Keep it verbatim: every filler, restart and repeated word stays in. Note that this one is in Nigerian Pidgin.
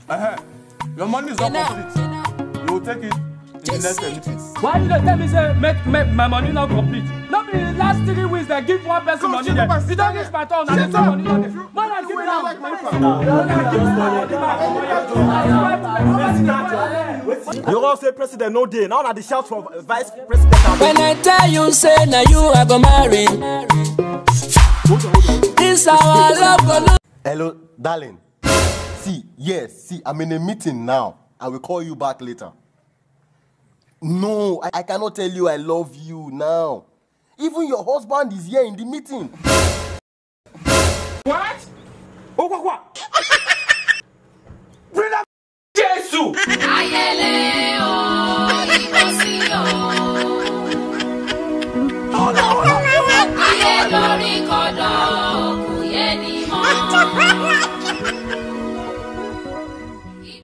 Uh-huh. Your money is not complete. You will take it in the next meeting. Why you dey tell me say make make my money no complete? No be last three weeks dem give one person money there. You don reach my turn, I dey say money no dey. Man, I give you now. You all say president no dey. Now na the shout for vice president. When I tell you, say now you I go marry. This our love go look. Hello, darling. See, yes, see, I'm in a meeting now. I will call you back later. No, I, I cannot tell you I love you now. Even your husband is here in the meeting. What? Oh, what, what?